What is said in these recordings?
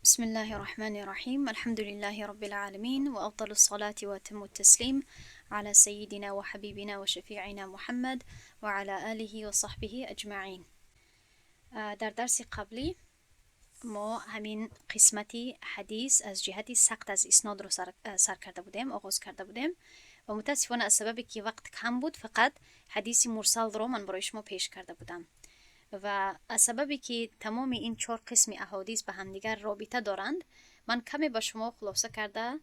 بسم الله الرحمن الرحيم، الحمد لله رب العالمين، وأفضل الصلاة وأتم التسليم على سيدنا وحبيبنا وشفيعنا محمد وعلى آله وصحبه أجمعين. در درس قبلی ما همین قسمتی حدیث از جهت سقط از اسناد رو سر کرده بودیم، آغاز کرده بودیم و متاسفانه از سببی که وقت کم بود، فقط حدیث مرسل رو من برای شما پیش کرده بودم و از سببی که تمام این چهار قسم احادیث به همدیگر رابطه دارند، من کمی به شما خلاصه کرده،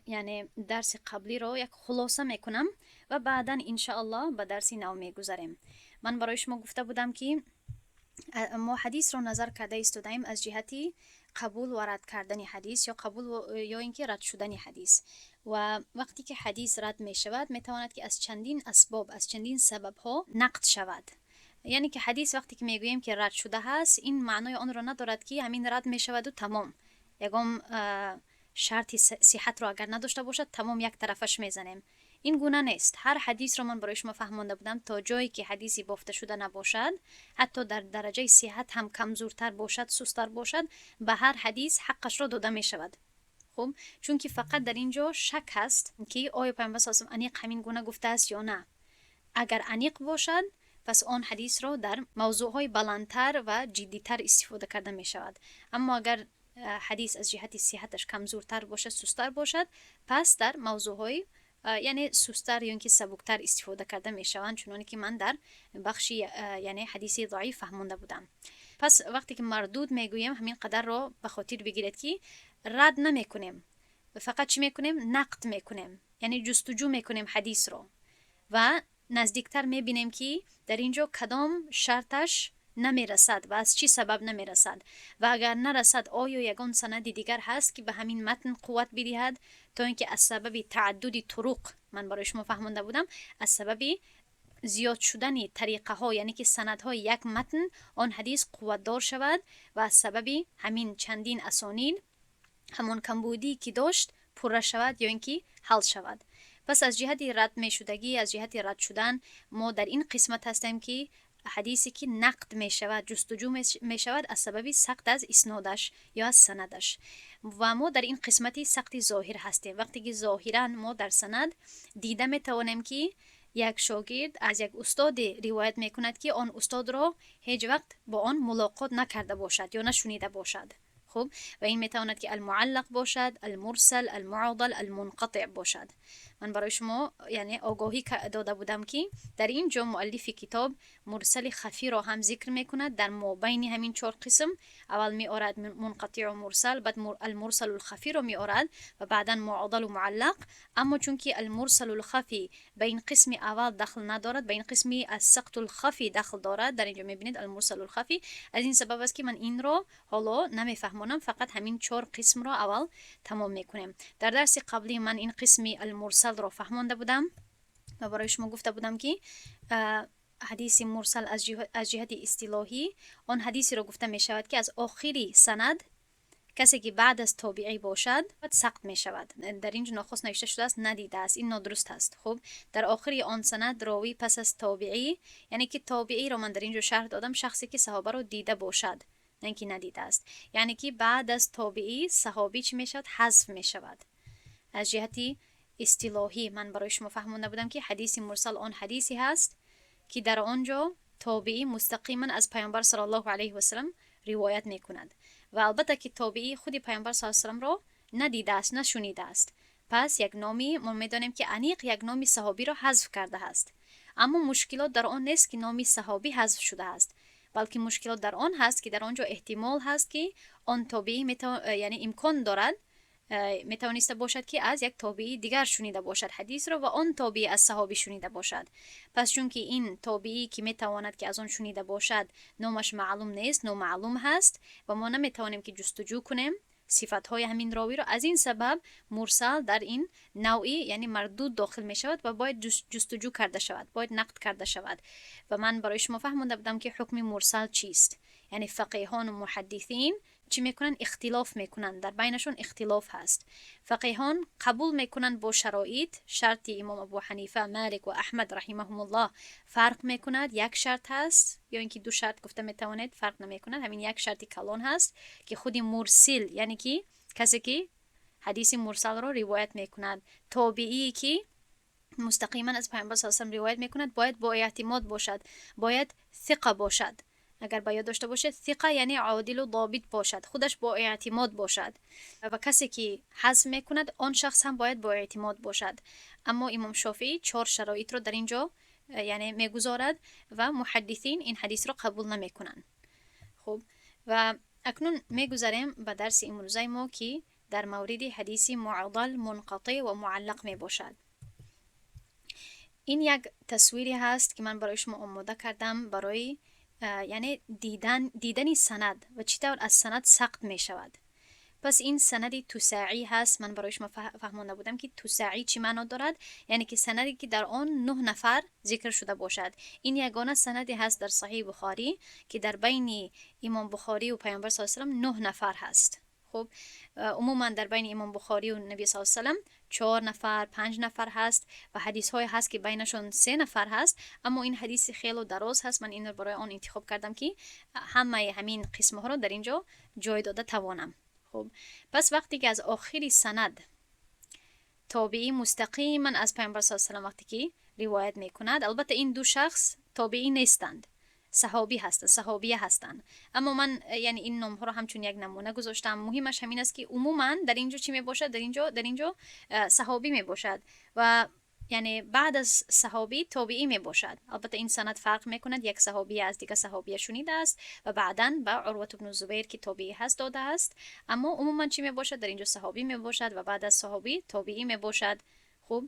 یعنی درس قبلی رو یک خلاصه میکنم و بعدا انشاءالله به درس نو میگذریم. من برای شما گفته بودم که ما حدیث رو نظر کرده ایستادیم از جهتی قبول و رد کردن حدیث یا قبول یا اینکه رد شدن حدیث. و وقتی که حدیث رد می شود، می تواند که از چندین اسباب، از چندین سبب ها نقد شود. یعنی که حدیث وقتی که میگوییم که رد شده هست، این معنای آن را ندارد که همین رد می شود و تمام، یگام شرط صحت را اگر نداشته باشد، تمام، یک طرفش میزنیم. این گونه نیست. هر حدیث رو من برای شما فهمانده بودم، تا جایی که حدیثی بافته شده نباشد، حتی در درجه صحت هم کمزورتر باشد، سستر باشد، به هر حدیث حقش را داده می شود. خب، چون که فقط در اینجا شک هست که آیا پیامبر صلی الله علیه و انیق همین گونه گفته است یا نه. اگر انیق باشد، پس آن حدیث را در موضوع های بلندتر و جدیتر استفاده کرده می شود. اما اگر حدیث از جهت صحتش کمزورتر باشد، سستر باشد، پس در موضوع های یعنی سستر یا اینکه سبکتر استفاده کرده می شوند، چنانی که من در بخش یعنی حدیث ضعیف فهمانده بودم. پس وقتی که مردود میگوییم، همین قدر را به خاطر بگیرید که رد نمیکنیم، فقط چی میکنیم؟ نقد میکنیم، یعنی جستجو میکنیم حدیث رو و نزدیکتر میبینیم که در اینجا کدام شرطش نمیرسد و از چی سبب نمیرسد و اگر نرسد، آیا یگان سند دیگر هست که به همین متن قوت بدهد، تا اینکه از سبب تعدد طرق، من برای شما فهمانده بودم، از سبب زیاد شدن طریقه ها، یعنی که سندهای یک متن، آن حدیث قوت دار شود و از سبب همین چندین اسانید همان کمبودی که داشت پره شود یا اینکه حل شود. پس از جهت رد می شدگی، از جهت رد شدن، ما در این قسمت هستیم که حدیثی که نقد می شود، جستجو می شود از سبب سقط از اسنادش یا از سندش. و ما در این قسمتی سقط ظاهر هستیم، وقتی که ظاهرا ما در سند دیده می توانیم که یک شاگرد از یک استاد روایت می کند که آن استاد را هیچ وقت با آن ملاقات نکرده باشد یا نشنیده باشد. خب، و این میتواند که المعلق باشد، المرسل، المعضل، المنقطع باشد. من برای شما یعنی آگاهی داده بودم که در اینجا مؤلف کتاب مرسل خفی را هم ذکر میکند. در مابین همین چهار قسم اول می آرد منقطع و مرسل، بعد المرسل الخفی را می آرد و بعدا معضل و معلق. اما چون که المرسل الخفی به این قسم اول دخل ندارد، به این قسم السقط الخفی دخل دارد، در اینجا میبینید المرسل الخفی، از این سبب است که من این را حالا نمیفهمانم، فقط همین چهار قسم را اول تمام میکنیم. در درس قبلی من این قسم المرسل را فهمانده بودم و برای شما گفته بودم که حدیث مرسل از جهت اصطلاحی آن حدیثی را گفته می شود که از آخری سند کسی که بعد از تابعی باشد سقط می شود. در اینجا ناخواست نوشته شده است ندیده است، این نادرست است. خب، در آخری آن سند راوی پس از تابعی، یعنی که تابعی را من در اینجا شرح دادم، شخصی که صحابه را دیده باشد، نه اینکه ندیده است. یعنی که بعد از تابعی صحابی چی می شود؟ حذف می شود. از جهتی اصطلاحی من برای شما فهمانده بودم که حدیث مرسل آن حدیثی هست که در آنجا تابعی مستقیما از پیامبر صلی الله علیه و سلم روایت میکند و البته که تابعی خود پیامبر صلی الله علیه و سلم را ندیده است، نشنیده است. پس یک نامی ما میدانیم که انیق یک نامی صحابی را حذف کرده است. اما مشکلات در آن نیست که نامی صحابی حذف شده است، بلکه مشکلات در آن هست که در آنجا احتمال هست که آن تابعی یعنی امکان دارد، میتوانسته باشد که از یک تابعی دیگر شنیده باشد حدیث را و آن تابعی از صحابی شنیده باشد. پس چون که این تابعی که میتواند که از آن شنیده باشد نامش معلوم نیست، نامعلوم هست و ما نمیتوانیم که جستجو کنیم صفت های همین راوی را، از این سبب مرسل در این نوعی یعنی مردود داخل می شود و باید جستجو کرده شود، باید نقد کرده شود. و من برای شما فهمانده بودم که حکم مرسل چیست. یعنی فقیهان و محدثین چی میکنن؟ اختلاف میکنن، در بینشون اختلاف هست. فقیهان قبول میکنن با شرایط، شرط امام ابو حنیفه، مالک و احمد رحمهم الله فرق میکند. یک شرط هست یا اینکه دو شرط گفته میتوانید، فرق نمیکند. همین یک شرط کلان هست که خود مرسل، یعنی که کسی که حدیث مرسل رو روایت میکند، تابعی که مستقیما از پیامبر صلی الله علیه و روایت میکند، باید با اعتماد باشد، باید ثقه باشد. اگر باید داشته باشد، ثقه یعنی عادل و ضابط باشد، خودش با اعتماد باشد. و کسی که حذف میکند، آن شخص هم باید با اعتماد باشد. اما امام شافعی چهار شرایط رو در اینجا یعنی میگذارد و محدثین این حدیث رو قبول نمیکنند. خب، و اکنون میگذریم به درس امروزه ما که در مورد حدیث معضل، منقطع و معلق می باشد. این یک تصویری هست که من برای شما آماده کردم برای یعنی دیدن سند و چطور از سند سقط می شود. پس این سند تساعی هست. من برای شما فهمانده بودم که تساعی چی معنا دارد، یعنی که سندی که در آن نه نفر ذکر شده باشد. این یگانه سندی هست در صحیح بخاری که در بین امام بخاری و پیامبر صلی الله علیه و نه نفر هست. خب، عموما در بین امام بخاری و نبی صلی الله علیه و چهار نفر، پنج نفر هست و حدیث های هست که بینشون سه نفر هست. اما این حدیث خیلی دراز هست. من این رو برای آن انتخاب کردم که همه همین قسم ها رو در اینجا جای داده توانم. خب، پس وقتی که از آخری سند تابعی مستقیما از پیامبر صلی الله علیه و وقتی که روایت میکند، البته این دو شخص تابعی نیستند، صحابی هستند، صحابیه هستند. اما من یعنی این نام ها رو همچون یک نمونه گذاشتم. مهمش همین است که عموما در اینجا چی می باشد؟ در اینجا صحابی می باشد و یعنی بعد از صحابی تابعی می باشد. البته این سند فرق می کند، یک صحابی از دیگر صحابی شنیده است و بعدا به عروه بن زبیر که تابعی هست داده است. اما عموما چی می باشد؟ در اینجا صحابی می باشد و بعد از صحابی تابعی می باشد. خب،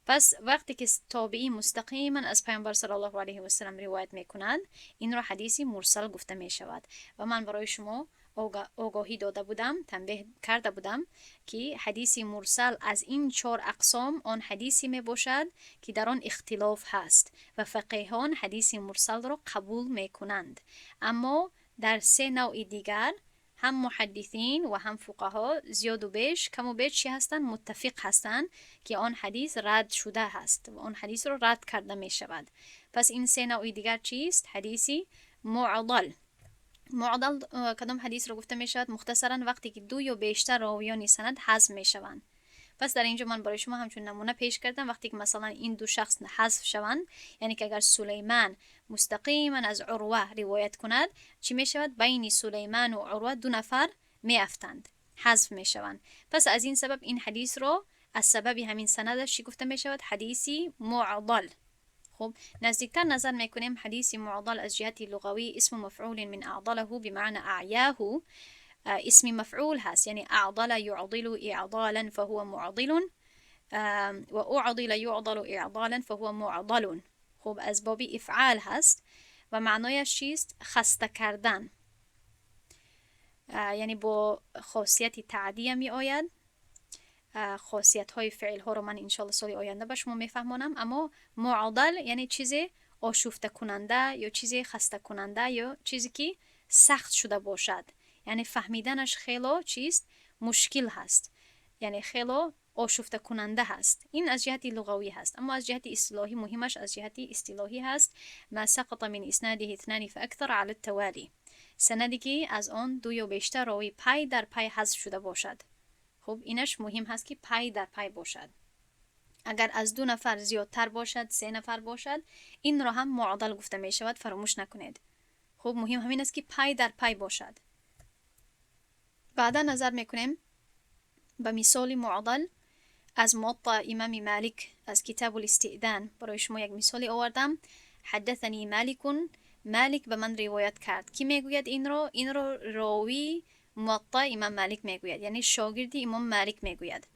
پس وقتی که تابعی مستقیما از پیامبر صلی الله علیه و سلم روایت میکند، این را حدیثی مرسل گفته می شود. و من برای شما آگاهی داده بودم، تنبیه کرده بودم که حدیث مرسل از این چهار اقسام آن حدیثی می باشد که در آن اختلاف هست و فقیهان حدیث مرسل را قبول می کنند. اما در سه نوع دیگر هم محدثین و هم فقها زیاد و بیش، کم و بیش چی هستند؟ متفق هستند که آن حدیث رد شده هست و آن حدیث رو رد کرده می شود. پس این سه نوع دیگر چیست؟ حدیثی معضل. معضل کدام حدیث رو گفته می شود؟ مختصرا وقتی که دو یا بیشتر راویان سند حذف می شوند. پس در اینجا من برای شما همچون نمونه پیش کردم. وقتی که مثلا این دو شخص حذف شوند، یعنی که اگر سلیمان مستقیما از عروه روایت کند، چی می شود؟ بین سلیمان و عروه دو نفر می افتند، حذف می شوند. پس از این سبب این حدیث رو از سبب همین سندش چی گفته می شود؟ حدیثی معضل. خب، نزدیکتر نظر میکنیم، حدیث معضل از جهت لغوی اسم مفعول من اعضله بمعنى اعیاه، اسم مفعول هست، یعنی اعضل يعضل اعضالا فهو معضل و اعضل يعضل اعضالا فهو معضل. خب، از باب افعال هست و معنایش چیست؟ خسته کردن. یعنی با خاصیت تعدیه می آید. خاصیت های فعل ها رو من انشالله سال آینده به شما میفهمانم. اما معضل یعنی چیز آشفته کننده یا چیزی خسته کننده یا چیزی که سخت شده باشد، یعنی فهمیدنش خیلی چیست؟ مشکل هست، یعنی خیلی آشفته کننده هست. این از جهت لغوی هست. اما از جهت اصطلاحی، مهمش از جهت اصطلاحی هست، ما سقط من اسناده اثنان فاکثر على التوالی، سندی که از آن دو یا بیشتر راوی پای در پای حذف شده باشد. خب، اینش مهم هست که پای در پای باشد. اگر از دو نفر زیادتر باشد، سه نفر باشد، این را هم معضل گفته می شود، فراموش نکنید. خب، مهم همین است که پای در پای باشد. بعدا نظر میکنیم به مثال معضل از موطا امام مالک، از کتاب الاستئذان برای شما یک مثالی آوردم. حدثني مالك، مالک به من روایت کرد. کی میگوید این رو؟ این رو راوی موطا امام مالک میگوید، یعنی شاگردی امام مالک میگوید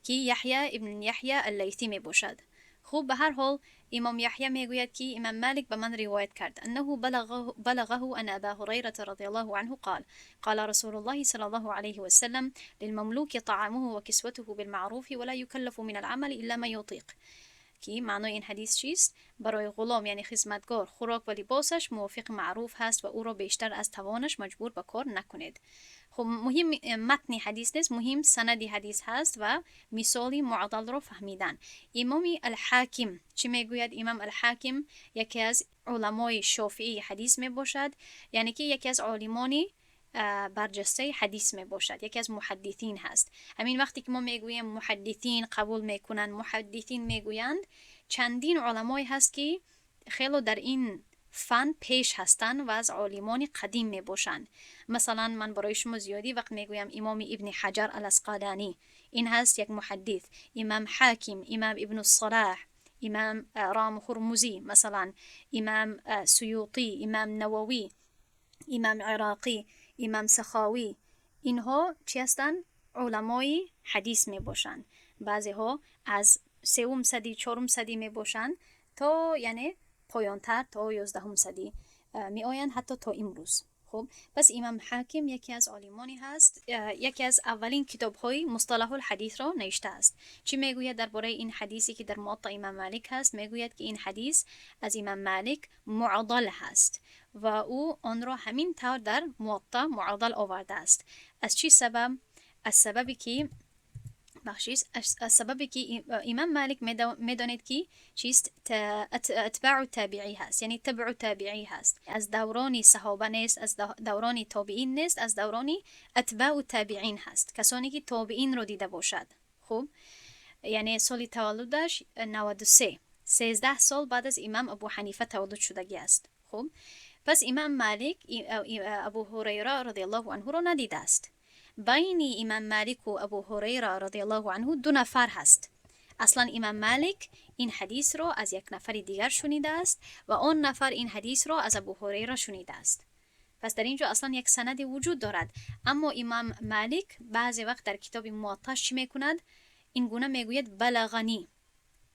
که یحیی ابن یحیی اللیثی می باشد. خوب، به هر حال امام یحیی میگوید که امام مالک به من روایت کرد، انه بلغه ان ابا هريره رضي الله عنه قال: قال رسول الله صلى الله عليه وسلم: للمملوك طعامه وكسوته بالمعروف ولا يكلف من العمل الا ما يطيق. ки маънои ин ҳадис чист? Барои ғулом, яъне хизматгор, хӯрок ва либосаш мувофиқи маъруф ҳаст ва ӯро бештар аз тавонаш маҷбур ба кор накунед. Хуб, муҳим матни ҳадис нест, муҳим санади ҳадис ҳаст ва мисоли муъдалро фаҳмидан. Имоми Алҳаким чӣ мегӯяд? Имам Алҳаким яке аз уламои шофиии ҳадис мебошад, яъне ки яке аз олимони барҷастаи ҳадис мебошад, яке аз муҳаддисин ҳаст. Ҳамин вақте ки мо мегӯем муҳаддисин қабул мекунанд, муҳаддисин мегӯянд, чандин уламое ҳаст, ки хело дар ин фан пеш ҳастанд ва аз олимони қадим мебошанд. Масалан, ман барои шумо зиёдӣ вақт мегӯям: имоми Ибни Ҳаҷар Аласқалонӣ, ин ҳаст як муҳаддис, имам Ҳаким, имам Ибну Салаҳ, имам Ром Ҳурмузӣ, масалан, имам Суютӣ, имам Нававӣ, имам Ироқӣ, имам Саховӣ. Инҳо чӣ ҳастанд? Уламои ҳадис мебошанд. Баъзеҳо аз сеюм садӣ, чорум садӣ мебошанд, то яъне поёнтар, то 11-ум садӣ меоянд, ҳатто то имрӯз. Хуб, пас имам Ҳаким яке аз олимоне ҳаст, яке аз аввалин китобҳои мусталаҳул ҳадисро навиштааст. Чӣ мегӯяд дар бораи ин ҳадисе, ки дар Муатта имам Малик ҳаст? Мегӯяд, ки ин ҳадис аз имам Малик муъдал ҳаст ва ӯ онро ҳамин тавр дар Муатта муъдал овардааст. Аз чӣ сабаб? Аз сабабе ки, бахшиш, аз сабабе ки имам Малик, медонед ки чист, атбаъу табиӣ ҳаст, яъне табъу табиӣ ҳаст. Аз даврони саҳоба нест, аз даврони тобиин нест, аз даврони атбаъу табиин ҳаст, касоне ки тобиинро дида бошад. Хуб, яъне соли таваллудаш 93, 13 сол баъд аз имам Абу Ҳанифа таваллуд шудагӣ аст. Хуб, пас имам Малик Абу Ҳурайра радиаллоҳу анҳуро надидааст. Байни имам Малику Абу Ҳурайра радиаллоҳу анҳу ду нафар ҳаст. Аслан имам Малик ин ҳадисро аз як нафари дигар шунидааст ва он нафар ин ҳадисро аз Абу Ҳурайра шунидааст. Пас дар ин ҷо аслан як санаде вуҷуд дорад. Аммо имам Малик баъзе вақт дар китоби Муатташ чӣ мекунад? Ин гуна мегӯяд: балағанӣ,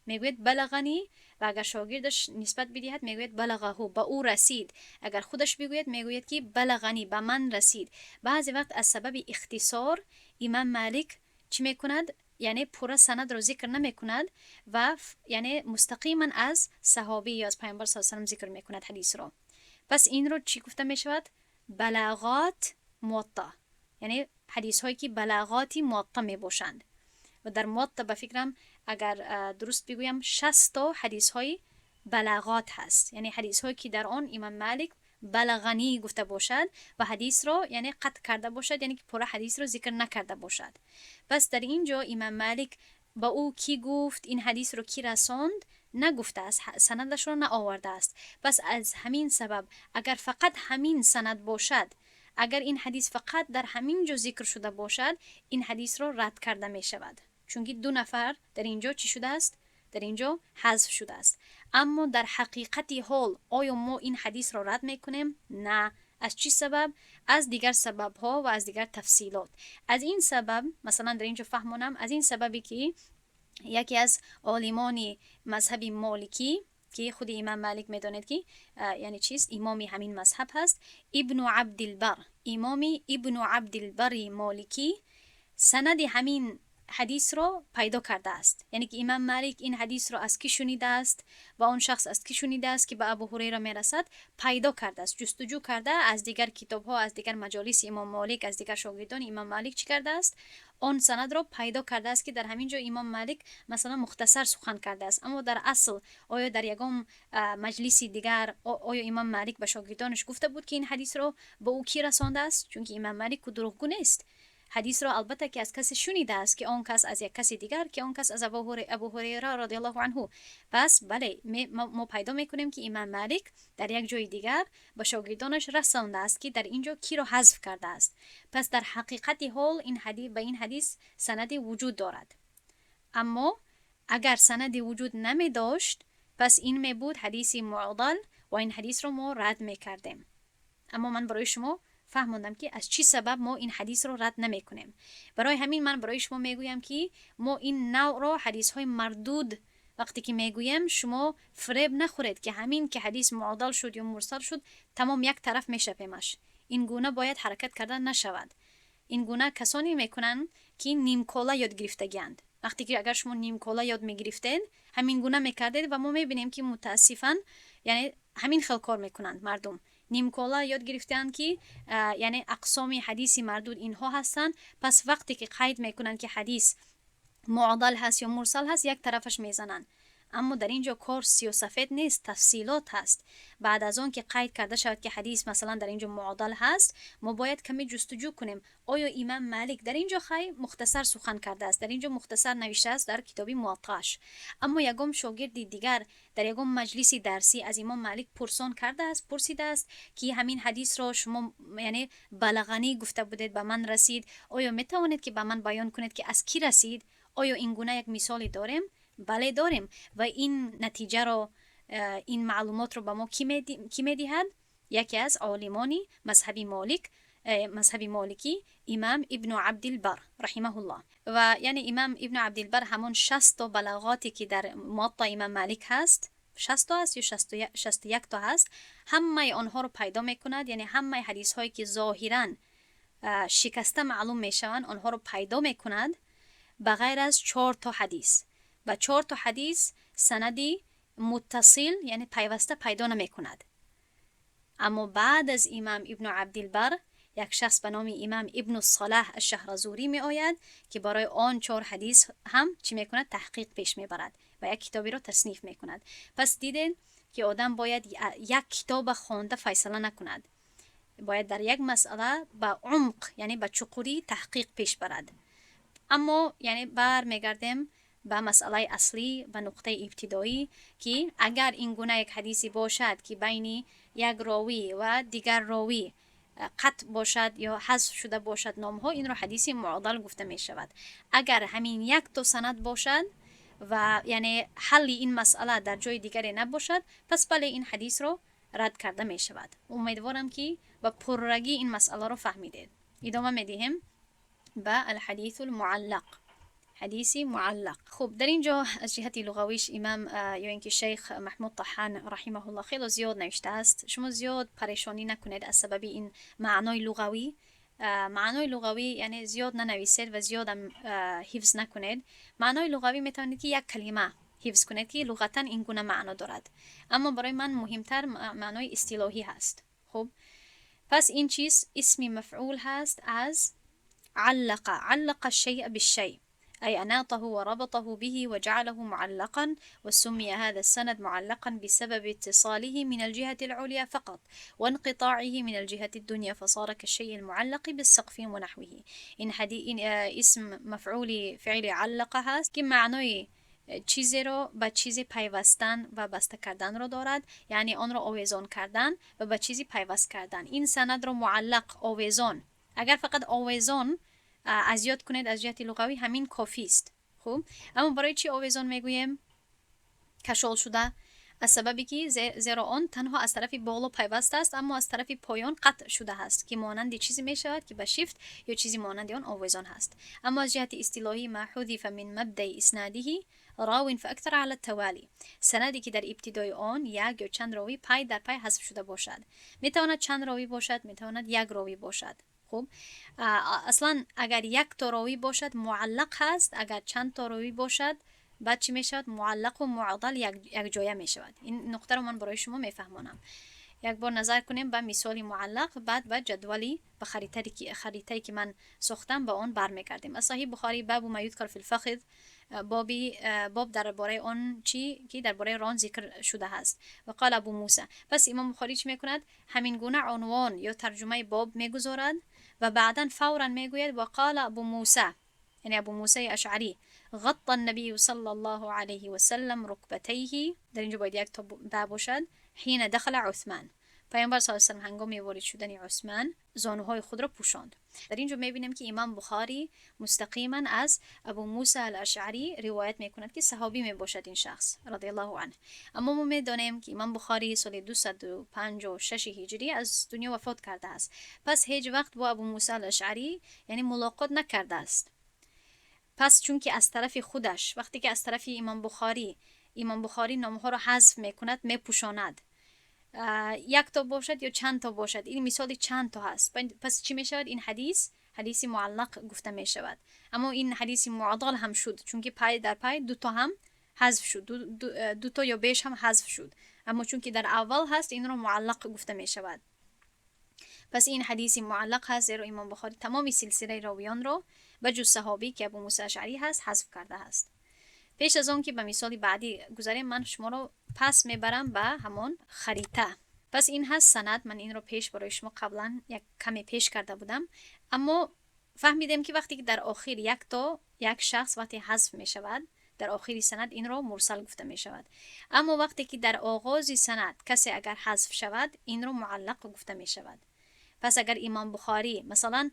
мегӯяд балағанӣ. Ва агар шогирдаш нисбат бидиҳад, мегӯяд балағаҳу, ба ӯ расид. Агар худаш бигӯяд, мегӯяд ки балағанӣ, ба ман расид. Баъзе вақт аз сабаби ихтисор имам Малик чӣ мекунад? Яъне пурра санадро зикр намекунад ва яъне мустақиман аз саҳобӣ ё аз Пайғамбар с салам зикр мекунад ҳадисро. Пас инро чӣ гуфта мешавад? Балағот Муатта, яъне ҳадисҳое ки балағоти Муатта мебошанд. Ва дар Муатта, ба фикрам, агар дуруст бигӯям, 60 то ҳадисҳои балағот ҳаст, яъне ҳадисҳое ки дар он имам Малик балағанӣ гуфта бошад ва ҳадисро яъне қатъ карда бошад, яъне ки пурра ҳадисро зикр накарда бошад. Пас дар ин ҷо имам Малик ба ӯ кӣ гуфт, ин ҳадисро кӣ расонд, нагуфтааст, санадашро наовардааст. Пас аз ҳамин сабаб, агар фақат ҳамин санад бошад, агар ин ҳадис фақат дар ҳамин ҷо зикр шуда бошад, ин ҳадисро рад карда мешавад, чунки ду нафар дар ин ҷо чӣ шудааст? Дар ин ҷо ҳазф шудааст. Аммо дар ҳақиқати ҳол оё мо ин ҳадисро рад мекунем? На. Аз чӣ сабаб? Аз дигар сабабҳо ва аз дигар тафсилот. Аз ин сабаб, масалан, дар ин ҷо фаҳмонам, аз ин сабабе ки яке аз олимони мазҳаби моликӣ, ки худи имам Малик, медонед ки яъне чист, имоми ҳамин мазҳаб ҳаст, Ибну Абдилбар, имоми Ибну Абдилбари Моликӣ санади ҳамин ҳадисро пайдо кардааст, яъне ки имам Малик ин ҳадисро аз кӣ шунидааст ва он шахс аз кӣ шунидааст, ки ба Абу Ҳурайра мерасад, пайдо кардааст, ҷустуҷӯ карда, аз дигар китобҳо, аз дигар маҷолиси имом Молик, аз дигар шогирдони имом Малик чӣ кардааст? Он санадро пайдо кардааст, ки дар ҳамин ҷо имом Малик, масалан, мухтасар сухан кардааст. Аммо дар асл оё дар ягон маҷлиси дигар оё имом Малик ба шогирдонаш гуфта буд, ки ин ҳадисро ба ӯ кӣ расондааст? Чунки имом Малик ку дурӯғгӯ нест. Ҳадисро албатта ки аз касе шунидааст, ки он кас аз як каси дигар, ки он кас аз Абу Ҳурайра радиаллоҳу анҳу. Пас бале, мо пайдо мекунем, ки имам Малик дар як ҷои дигар ба шогирдонаш расондааст, ки дар ин ҷо киро ҳазф кардааст. Пас дар ҳақиқати ҳол ин ба ин ҳадис санаде вуҷуд дорад. Аммо агар санаде вуҷуд намедошт, пас ин мебуд ҳадиси муъдал ва ин ҳадисро мо рад мекардем. Аммо ман барои шумо фаҳмондам, ки аз чӣ сабаб мо ин ҳадисро рад намекунем. Барои ҳамин ман барои шумо мегӯям, ки мо ин навъро ҳадисҳои мардуд вақте ки мегӯем, шумо фиреб нахӯред, ки ҳамин ки ҳадис муъдал шуд ё мурсал шуд, тамом, як тараф мешапемаш. Ин гуна бояд ҳаракат карда нашавад. Ин гуна касоне мекунанд, ки нимкола ёд гирифтагианд. Вақте ки агар шумо нимкола ёд мегирифтед, ҳамин гуна мекардед. Ва мо мебинем, ки мутаассифан, яъне ҳамин хел кор мекунанд мардум. Нимкола ёд гирифтаанд, ки яъне ақсоми ҳадиси мардуд инҳо ҳастанд. Пас вақте ки қайд мекунанд, ки ҳадис муъдал ҳаст ё мурсал ҳаст, як тарафаш мезананд. Аммо дар ин ҷо кор сиёсафед нест, тафсилот ҳаст. Баъд аз он ки қайд карда шавад, ки ҳадис, масалан, дар ин ҷо муъдал ҳаст, мо бояд каме ҷустуҷӯ кунем, оё имам Малик дар ин ҷо хай мухтасар сухан кардааст, дар ин ҷо мухтасар навиштааст дар китоби Муаттааш, аммо ягон шогирди дигар дар ягон маҷлиси дарсӣ аз имом Малик пурсон кардааст, пурсидааст, ки ҳамин ҳадисро шумо, яъне بلغني гуфта будед, ба ман расид, оё метавонед, ки ба ман баён кунед, ки аз кӣ расид? Оё ин гуна як мисоле дорем? Бале, дорем. Ва ин натиҷаро, ин маълумотро ба мо кӣ медиҳад? Яке аз олимони мазҳаби Молик, мазҳаби моликӣ, имам Ибну Абдилбар رحمه الله. Ва яъне имам Ибну Абдилбар ҳамон 60 то балағоте, ки дар Муатта имам Малик ҳаст, 60 то аст ё 61 то ҳаст, ҳамаи онҳоро пайдо мекунад. Яъне ҳамаи ҳадисҳое, ки зоҳиран шикаста маълум мешаванд, онҳоро пайдо мекунад, ба ғайр аз чор то ҳадис. Ба чор то ҳадис санади муттасил, яъне пайваста пайдо намекунад. Аммо баъд аз имам Ибну Абдилбар як шахс ба номи имам Ибну Салаҳ Ашшаҳразурӣ меояд, ки барои он чор ҳадис ҳам чӣ мекунад? Таҳқиқ пеш мебарад ва як китоберо тасниф мекунад. Пас дидед, ки одам бояд як китоба хонда файсала накунад, бояд дар як масъала ба умқ, яъне ба чуқурӣ таҳқиқ пеш барад. Аммо яъне бармегардем ба масъалаи аслӣ, ба нуқтаи ибтидоӣ, ки агар ин гуна як ҳадисе бошад, ки байни як ровӣ ва дигар ровӣ қатъ бошад ё ҳазф шуда бошад номҳо, инро ҳадиси муъдал гуфта мешавад. Агар ҳамин як то санад бошад ва яъне ҳалли ин масъала дар ҷои дигаре набошад, пас бале, ин ҳадисро рад карда мешавад. Умедворам, ки ба пуррагӣ ин масъаларо фаҳмидед. Идома медиҳем ба الحديث المعلق, ҳадиси муаллақ. Хуб, дар ин ҷо аз ҷиҳати луғавиш имам ё ин ки шейх Маҳмуд Таҳан رحمه الله хело зиёд навиштааст. Шумо зиёд парешонӣ накунед аз сабаби ин маънои луғавӣ. Маънои луғавӣ яъне зиёд нанависед ва зиёдам ҳифз накунед. Маънои луғавӣ метавонед, ки як калима ҳифз кунед, ки луғатан ин гуна маъно дорад, аммо барои ман муҳимтар маънои истилоҳӣ ҳаст. Хуб, пас ин чиз исми мафъул ҳаст аз علق, علق الشيء بالشيء، أي أناطه وربطه به وجعله معلقا. وسمي هذا السند معلقا بسبب اتصاله من الجهة العليا فقط وانقطاعه من الجهة الدنيا، فصار كالشيء المعلق بالسقف ونحوه. این حدی این اسم مفعول فعل علق هست که معنای چیزی رو به چیزی پیوستن و بسته کردن رو دارد، یعنی آن را آویزان کردن و به چیزی پیوست کردن. این سند رو معلق، آویزان. اگر فقط آویزان از یاد کنید، از جهت لغوی همین کافی است. خوب، اما برای چی آویزان میگوییم؟ کشال شده، از سببی که زیرا آن تنها از طرف بالا پیوست است، اما از طرف پایان قطع شده است، که مانند چیزی می شود که به شیفت یا چیزی مانند آن آویزان هست. اما از جهت اصطلاحی ما حذف من مبدأ اسناده راو فأكثر على التوالي، سندی که در ابتدای آن یک یا چند راوی پای در پای حذف شده باشد. میتواند چند راوی باشد، میتواند یک راوی باشد. خوب، اصلا اگر یک تا راوی باشد معلق هست، اگر چند تا راوی باشد بعد چی میشود؟ معلق و معضل یک جایه می شود. این نقطه رو من برای شما میفهمانم. یک بار نظر کنیم به مثال معلق، بعد به جدولی، به خریطه‌ای که من ساختم به آن برمیگردیم. از صحیح بخاری، باب ما يذكر في الفخذ، باب درباره آن چی که درباره ران ذکر شده است. و قال ابو موسی. پس امام بخاری چی میکند؟ همین گونه عنوان یا ترجمه باب میگذارد و بعدا فورا میگوید و قال ابو موسی، یعنی ابو موسی اشعری، غطى النبي صلى الله عليه وسلم ركبتيه، در اینجا باید یک تا باشد، حين دخل عثمان. پیامبر صلی الله علیه و هنگام وارد شدن عثمان زانوهای خود را پوشاند. در اینجا میبینیم که امام بخاری مستقیما از ابو موسی الاشعری روایت میکند که صحابی می باشد این شخص رضی الله عنه. اما ما میدانیم که امام بخاری سال 256 هجری از دنیا وفات کرده است، پس هیچ وقت با ابو موسی الاشعری یعنی ملاقات نکرده است. پس چون که از طرف خودش، وقتی که از طرف امام بخاری نامها را حذف میکند، میپوشاند، یک تا باشد یا چند تا باشد، این مثال چند تا هست، پس چی می شود؟ این حدیث ҳадиси муаллақ гуфта мешавад. Аммо ин ҳадиси муаддал ҳам шуд, чунки пай дар пай дуто ҳам ҳазф шуд, дуто ё беш ҳам ҳазф шуд. Аммо чунки дар аввал ҳаст, инро муаллақ гуфта мешавад. Пас ин ҳадиси муаллақ ҳаст, зеро Имом Бухорӣ тамоми силсилаи ровиёнро ба ҷуз саҳобӣ, ки Абу Муса Ашъарӣ ҳаст, ҳазф кардааст. Пеш аз он ки ба мисоли баъдӣ гузарем, ман шуморо пас мебарам ба ҳамон харита. Пас ин ҳаст санад. Ман инро пеш барои шумо қаблан як каме пеш карда будам. Аммо фаҳмидем, ки вақте ки дар охир якто як шахс вақте ҳазф мешавад дар охири санад, инро мурсал гуфта мешавад. Аммо вақте ки дар оғози санад касе агар ҳазф шавад, инро муаллақ гуфта мешавад. Пас агар Имом Бухорӣ, масалан,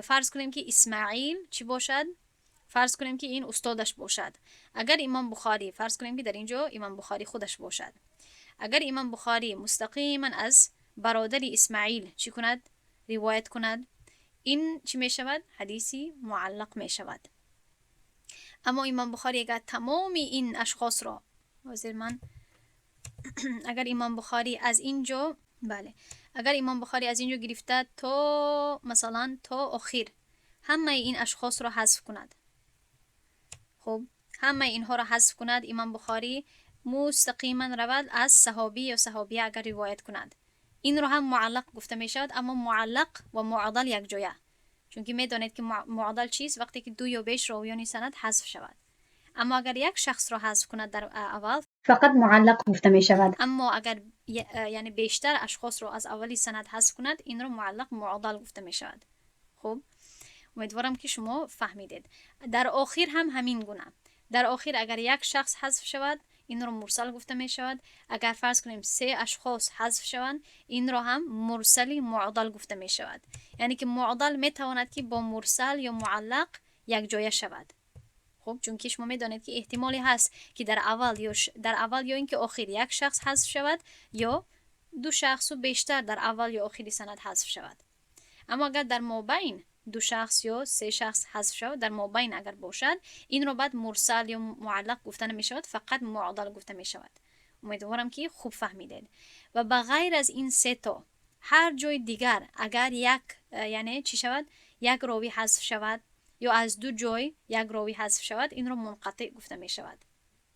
фарз кунем, ки Исмаил чӣ бошад, фарз кунем, ки ин устодаш бошад. Агар Имом Бухорӣ, фарз кунем, ки дар ин ҷо Имом Бухорӣ худаш бошад, агар Имом Бухорӣ мустақиман аз бародари Исмаил чӣ кунад, ривоят кунад, ин чӣ мешавад? Ҳадиси муаллақ мешавад. Аммо Имом Бухорӣ агар тамоми ин ашхосро, ҳозир ман, агар Имом Бухорӣ аз ин ҷо, бале, агар Имом Бухорӣ аз ин ҷо гирифта то, масалан, то охир ҳамаи ин ашхосро ҳазф кунад, хуб, ҳамаи инҳоро ҳазф кунад, Имом Бухорӣ мустақиман равад, аз саҳобӣ ё саҳобия агар ривоят кунад, инро ҳам муаллақ гуфта мешавад. Аммо муаллақ ва муаддал якҷоя, чунки медонед, ки муаддал чист: вақте ки ду ё беш ровиёни санад ҳазф шавад. Аммо агар як шахсро ҳазф кунад дар аввал, фақат муаллақ гуфта мешавад. Аммо агар, яъне, бештар ашхосро аз аввали санад ҳазф кунад, инро муаллақ муаддал гуфта мешавад. Хуб, умедворам, ки шумо фаҳмидед. Дар охир ҳам ҳамин гуна: дар охир агар як шахс ҳазф шавад, инро мурсал гуфта мешавад. Агар, фарз кунем, се ашхос ҳазф шаванд, инро ҳам мурсали муаддал гуфта мешавад. Яъне ки муаддал метавонад, ки бо мурсал ё муаллақ якҷоя шавад. Хуб, чунки шумо медонед, ки эҳтимоле ҳаст, ки дар аввал ё ин ки охир як шахс ҳазф шавад ё ду шахсу бештар дар аввал ё охири санад ҳазф шавад. Аммо агар дар мобайн ду шахс ё се шахс ҳазф шавад, дар мобайн агар бошад, инро баъд мурсал ё муаллақ гуфта намешавад, фақат муаддал гуфта мешавад. Умедворам, ки хуб фаҳмидед. Ва ба ғайр аз ин сето, ҳар ҷои дигар агар як, яъне чӣ шавад, як ровӣ ҳазф шавад ё аз ду ҷой як ровӣ ҳазф шавад, инро мунқатеъ гуфта мешавад.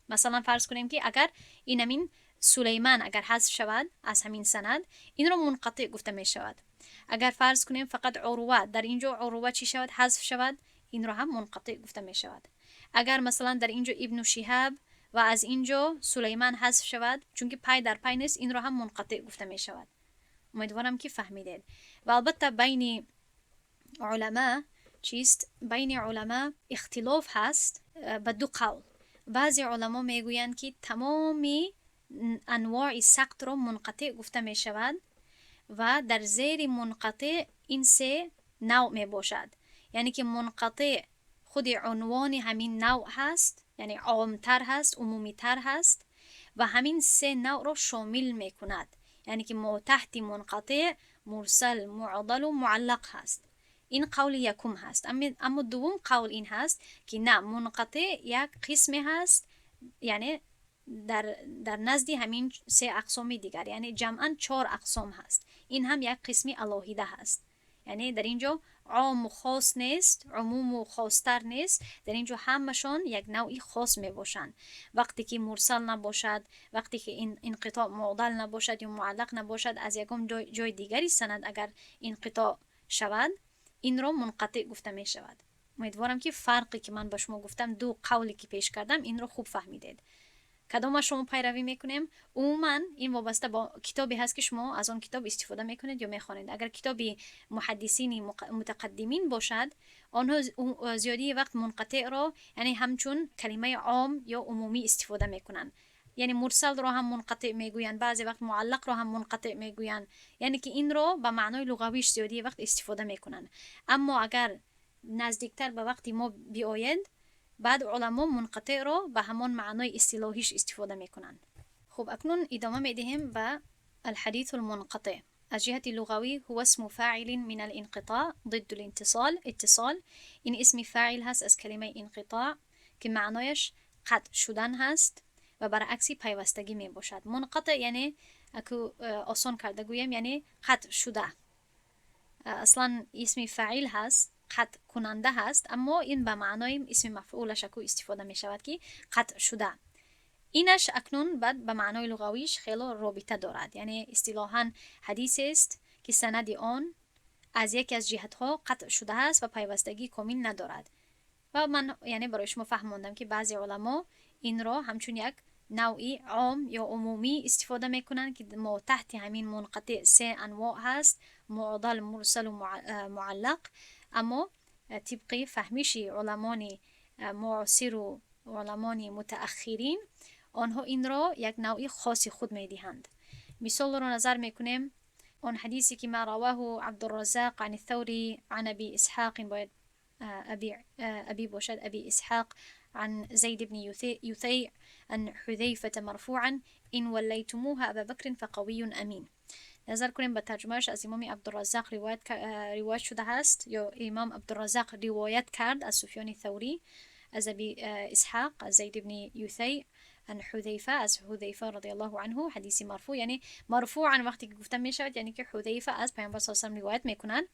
Масалан, фарз кунем, ки агар ин ҳамин Сулейман агар ҳазф шавад аз ҳамин санад, инро мунқатеъ гуфта мешавад. Агар, фарз кунем, фақат Урва, дар ин ҷо Урва чӣ шавад, ҳазф шавад, инро ҳам мунқатеъ гуфта мешавад. Агар, масалан, дар ин ҷо Ибну Шиҳаб ва аз ин ҷо Сулейман ҳазф шавад, чунки пай дар пай нест, инро ҳам мунқатеъ гуфта мешавад. Умедворам, ки фаҳмидед. Ва албатта, байни уламо чист, байни уламо ихтилоф ҳаст ба ду қавл. Баъзе уламо мегӯянд, ки тамоми анвои сақтро мунқатеъ гуфта мешавад ва дар зери мунқатеъ ин се навъ мебошад. Яъне ки мунқатеъ худи унвони ҳамин навъ ҳаст, яъне омтар ҳаст, умумитар ҳаст ва ҳамин се навъро шомил мекунад. Яъне ки мо таҳти мунқатеъ мурсал, муъдалу муаллақ ҳаст. Ин қавли якум ҳаст. Аммо дуввум қавл ин ҳаст, ки на, мунқатеъ як қисме ҳаст, яъне дар назди ҳамин се ақсоми дигар, яъне ҷамъан чор ақсом ҳаст, ин ҳам як қисми алоҳида ҳаст. Яъне дар ин ҷо ому хос нест, умуму хостар нест, дар ин ҷо ҳамашон як навъи хос мебошанд. Вақте ки мурсал набошад, вақте ки инқитоъ муъдал набошад ё муаллақ набошад, аз ягон ҷои дигари санад агар инқитоъ шавад, инро мунқатеъ гуфта мешавад. Умедворам, ки фарқе ки ман ба шумо гуфтам, ду қавле ки пеш кардам, инро хуб фаҳмидед. Кадомаш шумо пайравӣ мекунем? Умуман, ин вобаста бо китобе ҳаст, ки шумо аз он китоб истифода мекунед ё мехонед. Агар китоби муҳаддисини мутақаддимин бошад, онҳо зиёдии вақт мунқатеъро, яъне, ҳамчун калимаи ом ё умумӣ истифода мекунанд. Яъне мурсалро ҳам мунқатеъ мегӯянд, баъзе вақт муаллақро ҳам мунқатеъ мегӯянд. Яъне ки инро ба маънои луғавиш зиёдии вақт истифода мекунанд. Аммо агар наздиктар ба вақти мо биояд, баъд уламо мунқатеъро ба ҳамон маънои истилоҳиш истифода мекунанд. Хуб, акнун идома медиҳем ба الحديث المنقطع. از جهت لغوي هو اسم فاعل من الانقطاع ضد الانتصال اتصال. این اسم فاعل هست از کلمه انقطاع که معنایش قطع شدن هست و برعکسی پیوستگی می باشد. منقطع یعنی، اکو آسان کرده گویم، یعنی قطع شده. اصلا اسم فاعل هست. қатъ кунанда ҳаст, аммо ин ба маънои исми мафъулаш аку истифода мешавад, ки қатъ шуда. Инаш акнун баъд ба маънои луғавиш хело робита дорад, яъне истилоҳан ҳадисест, ки санади он аз яке аз ҷиҳатҳо қатъ шудааст ва пайвастагии комил надорад. Ва ман яъне барои шумо фаҳмондам, ки баъзе уламо инро ҳамчун як навъи ом ё умумӣ истифода мекунанд, ки мо таҳти ҳамин мунқатиъ се анвоъ ҳаст: муъдал, мурсалу муаллақ. Аммо тибқи фаҳмиши уламони муосиру уламони мутааххирин, онҳо инро як навъи хоси худ медиҳанд. Мисолро назар мекунем: он ҳадисе ки ما رواه عبدالرزاق عن الثوري عن أبي إسحاق, бояд أبي бошад, أبي إسحاق عن زيد بن يثيع عن حذيفة مرفوعا: إن وليتموها أبا بكر فقوي أمين. назар кунем ба тарҷумааш. Аз имоми Абдураззақ ривоят шуда ҳаст, ё имом Абдураззақ ривоят кард аз Суфёни Thаврӣ, аз Аби Исҳоқ, аз Зайд ибни Юθайъ, ан Ҳудайфа, аз Ҳудайфа رضي الله عنه, ҳадиси марфӯъ. Яъне مرفوعا вақте ки гуфта мешавад, яъне ки Ҳудайфа аз Паёмбар с салам ривоят мекунанд,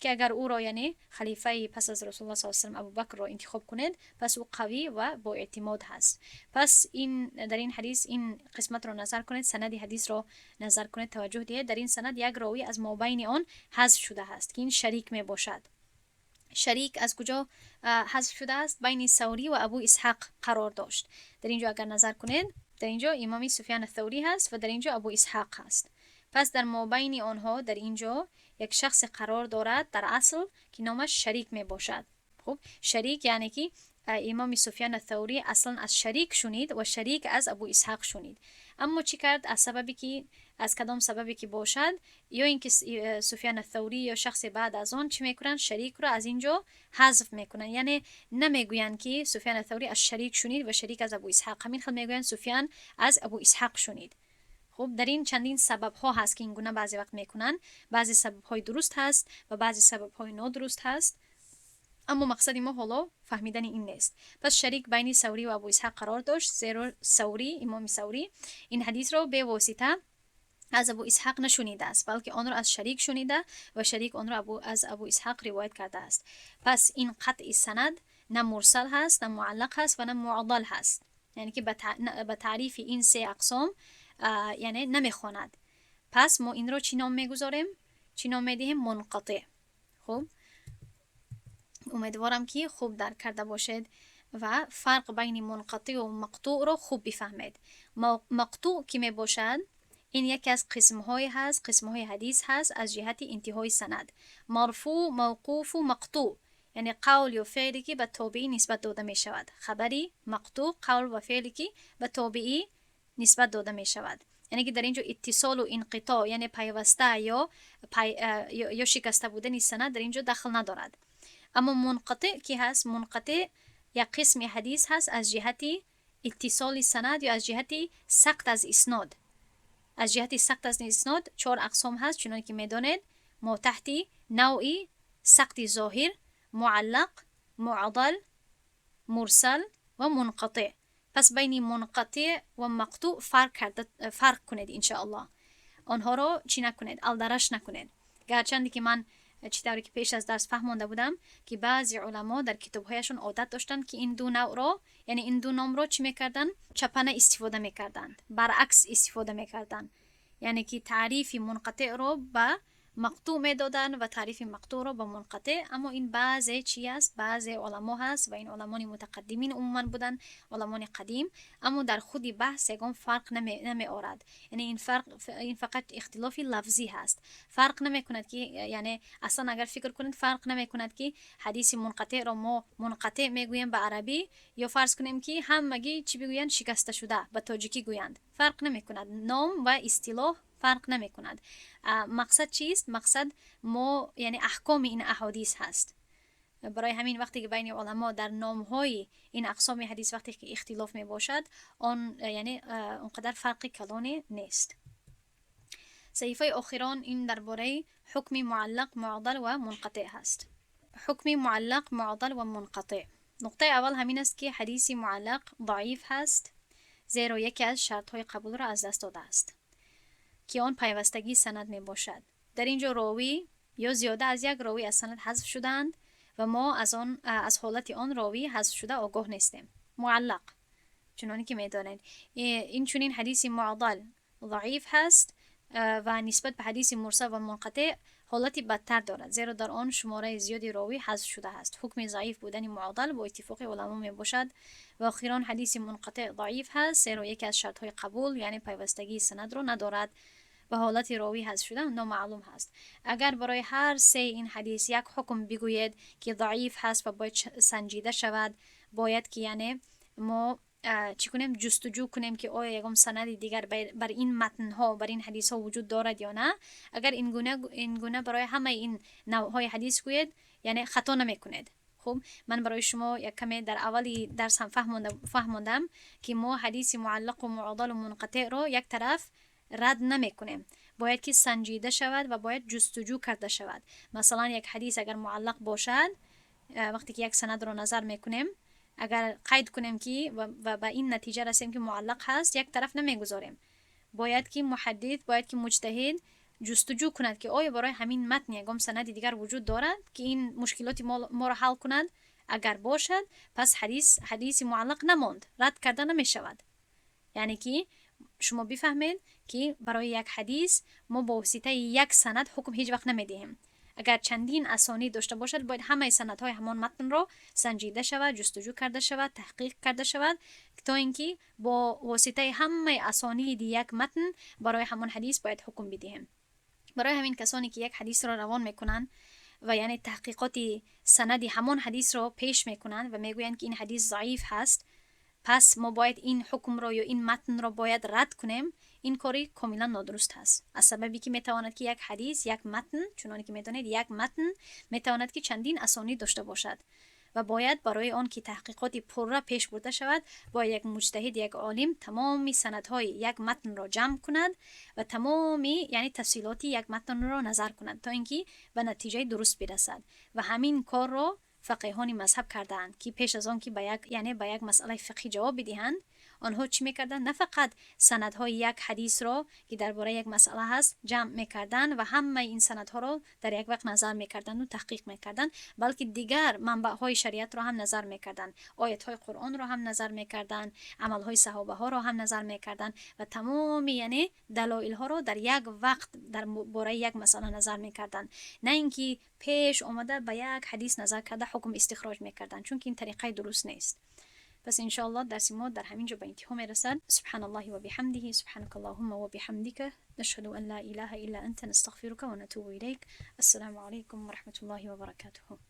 ки агар ӯро, яъне халифаи пас аз Расулуллоҳ с салам Абубакрро интихоб кунед, пас ӯ қавӣ ва боэътимод ҳаст. Пас ин дар ин ҳадис ин қисматро назар кунед, санади ҳадисро назар кунед, таваҷҷӯҳ диҳед: дар ин санад як ровӣ аз мобайни он ҳазф шуда ҳаст, ки ин Шарик мебошад. Шарик аз куҷо ҳазф шудааст? Байни Саврӣ ва Абу Исҳақ қарор дошт. Дар ин ҷо агар назар кунед, дар ин ҷо имоми Суфян Thаврӣ ҳаст ва дар ин ҷо Абу Исҳақ ҳаст. Пас дар мобайни онҳо дар ин ҷо як шахсе қарор дорад дар асл, ки номаш Шарик мебошад. Хуб, Шарик, яъне ки имоми Суфян Thаврӣ аслан аз Шарик шунид ва Шарик аз Абу Исҳақ шунид. Аммо чӣ кард? Аз сабабе ки, аз кадом сабабе ки бошад, ё ин ки Суфян Thаврӣ ё шахсе баъд аз он, чӣ мекунанд? Шарикро аз ин ҷо ҳазф мекунанд, яъне намегӯянд, ки Суфян Thаврӣ аз Шарик шунид ва Шарик аз Абу Исҳақ. Ҳамин хел мегӯянд: Суфян аз Абу Исҳақ шунид. Хуб, дар ин чандин сабабҳо ҳаст, ки ин гуна баъзе вақт мекунанд. Баъзе сабабҳои дуруст ҳаст ва баъзе сабабҳои нодуруст ҳаст, аммо мақсади мо ҳоло фаҳмидани ин нест. Пас Шарик байни Саврӣ ва Абу Исҳақ қарор дошт, зеро Саврӣ, имоми Саврӣ, ин ҳадисро бевосита аз Абу Исҳақ нашунидааст, балки онро аз Шарик шунида ва Шарик онро аз Абу Исҳақ ривоят кардааст. Пас ин қатъи санад на мурсал ҳаст, на муаллақ ҳаст ва на муъдал ҳаст, яъне ки ба таърифи ин се ақсом яъне намехонад. Пас мо инро чӣ ном мегузорем, чӣ ном медиҳем? Мунқатиъ. Хуб, умедворам, ки хуб дарк карда бошед ва фарқ байни мунқатиъу мақтӯъро хуб бифаҳмед. Мақтӯъ ки мебошад, ин яке аз қисмҳое ҳаст, қисмҳои ҳадис ҳаст аз ҷиҳати интиҳои санад: марфӯъ, мавқуфу мақтӯъ, яъне қавл ё феъле, ки ба тобеӣ нисбат дода мешавад. Хабари мақтӯъ — қавл ва феъле, ки ба тобеӣ нисбат дода мешавад, яъне ки дар ин ҷо иттисолу инқитоъ, яъне пайваста ё шикаста будани санад дар ин ҷо дахл надорад. Аммо мунқатиъ ки ҳаст? Мунқатиъ як қисми ҳадис ҳаст аз ҷиҳати иттисоли санад ё аз ҷиҳати сақт аз иснод. Аз ҷиҳати сақт аз иснод чор ақсом ҳаст, чуноне ки медонед, мо таҳти навъи сақти зоҳир: муаллақ, муъдал, мурсал ва мунқатиъ. Пас байни мунқатиъ ва мақтӯъ фарқ кунед, иншоаллоҳ. Онҳоро чӣ накунед? Алдараш накунед. Гарчанде ки ман чӣ тавре ки пеш аз дарс фаҳмонда будам, ки баъзе уламо дар китобҳояшон одат доштанд, ки ин ду навъро, яъне ин ду номро чӣ мекарданд? Чапана истифода мекарданд, баръакс истифода мекарданд, яъне ки таърифи мунқатиъро ба мақтӯъ медоданд ва таърифи мақтӯъро ба мунқатиъ. Аммо ин баъзе чи аст? Баъзе уламо ҳаст ва ин уламони мутақаддимин умуман буданд, уламони қадим. Аммо дар худи баҳс ягон фарқ намеорад, яъне ин фарқ, ин фақат ихтилофи лафзӣ ҳаст. Фарқ намекунад, ки яъне аслан агар фикр кунед, фарқ намекунад, ки ҳадиси мунқатиъро мо мунқатиъ мегӯем ба арабӣ ё фарз кунем, ки ҳамагӣ чӣ бигӯянд, шикасташуда ба тоҷикӣ гӯянд. Фарқ намекунад, ном ва истилоҳ фарқ намекунад. Мақсад чист? Мақсад мо яъне аҳкоми ин аҳодис ҳаст. Барои ҳамин вақте ки байни уламо дар номҳои ин ақсоми ҳадис вақте ки ихтилоф мебошад, он яъне он қадар фарқи калоне нест. Саҳифаи охирон ин дар бораи ҳукми муаллақ, муъдал ва мунқатиъ ҳаст. Ҳукми муаллақ, муъдал ва мунқатиъ. Нуқтаи аввал ҳамин аст, ки ҳадиси муаллақ заиф ҳаст, зеро яке аз шартҳои қабулро аз даст додааст, ки он пайвастагии санад мебошад. Дар ин ҷо ровӣ ё зиёда аз як ровӣ аз санад ҳазф шудаанд. ва мо аз он, аз ҳолати он ровии ҳазфшуда огоҳ нестем. Муаллақ, чуноне ки медонед, инчунин ҳадиси муъдал заиф ҳаст ва нисбат ба ҳадиси мурсал ва мунқатеъ ҳолати бадтар дорад, зеро дар он шумораи зиёди ровӣ ҳазф шуда аст. Ҳукми заиф будани муъдал бо иттифоқи уламо мебошад. Ва охирон, ҳадиси мунқатеъ заиф ҳаст, зеро яке аз шартҳои қабул, яъне пайвастагии санадро надорад ва ҳолати ровӣ ҳазфшуда номаълум ҳаст. Агар барои ҳар сеи ин ҳадис як ҳукм бигӯед, ки заиф ҳаст ва бояд санҷида шавад, бояд ки, яъне, мо чӣ кунем? Ҷустуҷӯ кунем, ки оё ягон санади дигар бар ин матнҳо, бар ин ҳадисҳо вуҷуд дорад ё на. Агар ин гуна барои ҳамаи ин навъҳои ҳадис гӯед, яъне хато намекунед. Хуб, ман барои шумо як каме дар аввали дарс ҳам фаҳмондам, ки мо ҳадиси муаллақу муъдалу мунқатеъро як тараф рад намекунем, бояд ки санҷида шавад ва бояд ҷустуҷӯ карда шавад. Масалан, як ҳадис агар муаллақ бошад, вақте ки як санадро назар мекунем, агар қайд кунем ки ва ба ин натиҷа расем, ки муаллақ ҳаст, як тараф намегузорем. Бояд ки муҳаддис, бояд ки муҷтаҳид ҷустуҷӯ кунад, ки оё барои ҳамин матн ягон санади дигар вуҷуд дорад, ки ин мушкилоти моро ҳал кунад. Агар бошад, пас ҳадис ҳадиси муаллақ намонд, рад карда намешавад. Яъне ки шумо бифаҳмед, ки барои як ҳадис мо бо воситаи як санад ҳукм ҳеҷ вақт намедиҳем. Агар чандин асонид дошта бошад, бояд ҳамаи санадҳои ҳамон матнро санҷида шавад, ҷустуҷӯ карда шавад, таҳқиқ карда шавад, то ин ки бо воситаи ҳамаи асониди як матн барои ҳамон ҳадис бояд ҳукм бидиҳем. Барои ҳамин, касоне ки як ҳадисро равон мекунанд ва, яъне, таҳқиқоти санади ҳамон ҳадисро пеш мекунанд ва мегӯянд, ки ин ҳадис заиф ҳаст, пас мо бояд ин ҳукмро ё ин матнро бояд рад кунем, ин кори комилан нодуруст ҳаст, аз сабабе ки метавонад, ки як ҳадис, як матн, чуноне ки медонед, як матн метавонад, ки чандин асонид дошта бошад ва бояд барои он ки таҳқиқоти пурра пеш бурда шавад, бояд як муҷтаҳид, як олим тамоми санадҳои як матнро ҷамъ кунад ва тамоми, яъне, тафсилоти як матнро назар кунад, то ин ки ба натиҷаи дуруст бирасад. Ва ҳамин корро фақеҳони мазҳаб кардаанд, ки пеш аз он ки ба як, яъне ба як масъалаи фиқҳӣ ҷавоб бидиҳанд, онҳо чӣ мекарданд? На фақат санадҳои як ҳадисро, ки дар бораи як масъала ҳаст, ҷамъ мекарданд ва ҳамаи ин санадҳоро дар як вақт назар мекарданду таҳқиқ мекарданд, балки дигар манбаъҳои шариатро ҳам назар мекарданд, оятҳои Қуръонро ҳам назар мекарданд, амалҳои саҳобаҳоро ҳам назар мекарданд ва тамоми, яъне, далоилҳоро дар як вақт дар бораи як масъала назар мекарданд, на ин ки пеш омада ба як ҳадис назар карда ҳукм истихроҷ мекарданд, чунки ин тариқаи дуруст нест. Пас, иншоаллоҳ, дарси мо дар ҳамин ҷо ба интиҳо мерасад. سبحان الله وبحمده، سبحانك اللهم وبحمدك، نشهد أن لا إله إلا أنت، نستغفرك ونتوب إليك. السلام عليكم ورحمة الله وبركاته.